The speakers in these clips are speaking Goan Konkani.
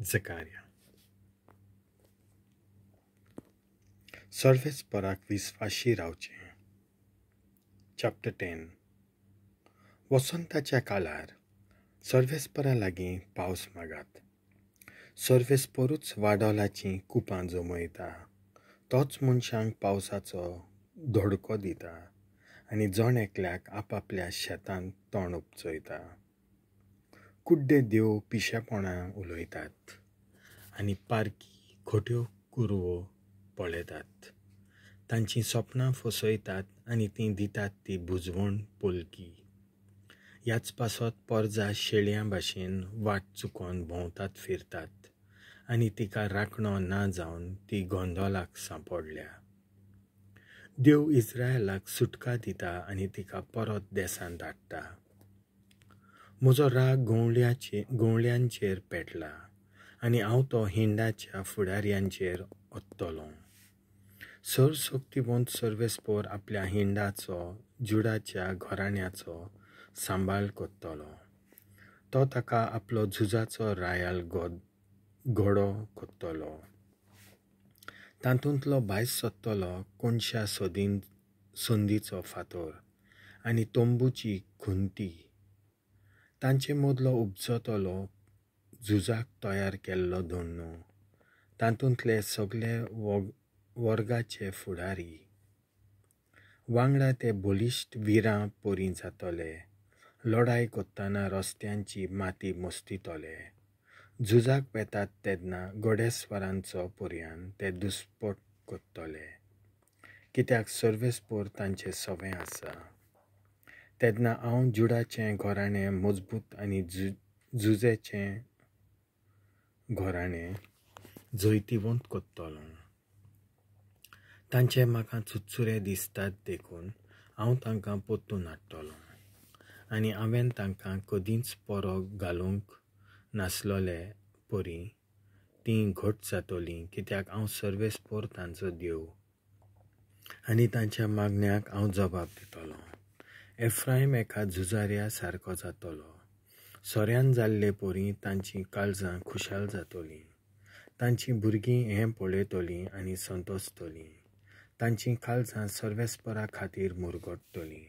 जकार्या. सर्वेस्पराक विस्वाशी रावचें. चॅप्टर 10. वसंताच्या काळार सर्वेस्परा लागीं पावस मागात. सर्वेस्परूच वाडोलाचीं कुपां जमयता, तोच मनशांक पावसाचो धडको दिता आनी जण एकल्याक आपापल्या शेतांत तण उपजयता. कुड्डे देव पिशेपणां उलयतात आनी पारखी खोट्यो कुरवो पळयतात. तांचीं सपनां फसयतात आनी तीं दितात ती बुजवण पोलकी. ह्याच पासत पोरजा शेळयां भाशेन वाट चुकोवन भोंवतात फिरतात आनी तिका राखणो ना जावन ती गोंदोलाक सांपडल्या. देव इस्रायलाक सुटका दिता आनी तिका परत देशांत धाडटा. म्हजो राग गवळ्यांचेर पेटला आनी हांव तो हिंडाच्या फुडाऱ्यांचेर ओत्तलो. सर्वशक्तिवंत सर्वेस्पोर आपल्या हिंडाचो, जुडाच्या घराण्याचो सांबाळ करतलो. तो ताका आपलो झुजाचो रायाल घोडो करतलो. तातूंतलो भायर सरतलो कोनशा संदीचो फातर आनी तंबूची खुंती. तांचे मदलो उपजतलो झुजाक तयार केल्लो धोणू. तातूंतले सगळे वर्गाचे फुडारी वांगडा ते बलिश्ट विरां परी जातले. लढाय करतना रस्त्यांची माती मस्तितले. झुजाक वेतात तेन्ना घोडेस्वारांचो पर्यान ते दुस्पट करतले, कित्याक सर्वेस्पोर तांचें सवें आसा. तेन्ना हांव जुडाचें घराणें मजबूत आनी झुजेचें घराणें जैतिवंत करतलो. तांचे म्हाका चुरचुरे दिसतात देखून हांव तांकां परतून हाडटलो आनी हांवें तांकां कदींच पोरो घालूंक नासलोले परी तीं घट जातलीं, कित्याक हांव सर्वेस्पोर तांचो देव आनी तांच्या मागण्याक हांव जबाब दितलो. एफ्रायम एका झुजाऱ्या सारको जातलो. सोऱ्यान जाल्ले परी तांचीं काळजां खुशाल जातलीं. तांचीं भुरगीं हें पळयतलीं आनी संतोशतलीं. तांचीं काळजां सर्वेस्परा खातीर मुरगट्टलीं.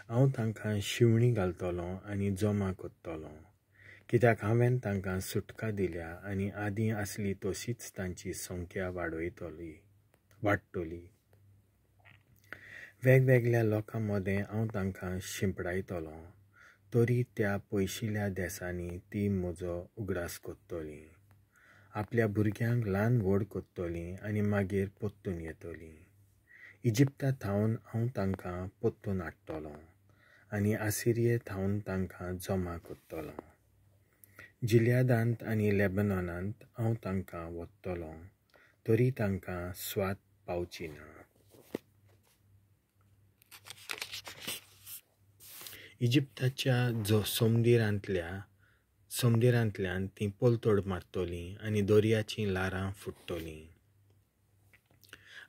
हांव तांकां शिवणी घालतलो आनी जमा करतलो, कित्याक हांवें तांकां सुटका दिल्या आनी आदीं आसली तशीच तांची संख्या वाडटली. वेगवेगळ्या लोकां मदें हांव तांकां शिंपडायतलो, तरी त्या पयशिल्ल्या देसांनी ती म्हजो उगडास करतलीं. आपल्या भुरग्यांक ल्हान व्हड करतलीं आनी मागीर परतून येतलीं. इजिप्ता थावन हांव तांकां परतून हाडटलो आनी आसिरिये थावन तांकां जमा करतलो. जिलियादांत आनी लेबनॉनांत हांव तांकां व्हरतलो, तरी तांकां स्वाद पावची ना. इजिप्ताच्या सोमदिरांतल्यान तीं पलतड मारतलीं आनी दर्याचीं ल्हारां फुट्टलीं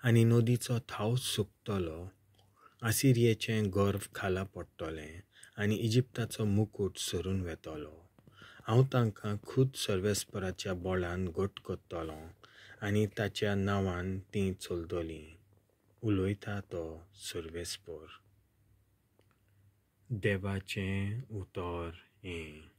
आनी नदीचो थाव सुकतलो. आसिरियेचें गर्व खाला पडटलें आनी इजिप्ताचो मुकूट सरून वेतलो. हांव तांकां खूद सर्वेस्पराच्या बळान घट करतलो आनी ताच्या नांवान तीं चलतलीं. उलयता तो सर्वेस्पोर. देवाचें उतर हें.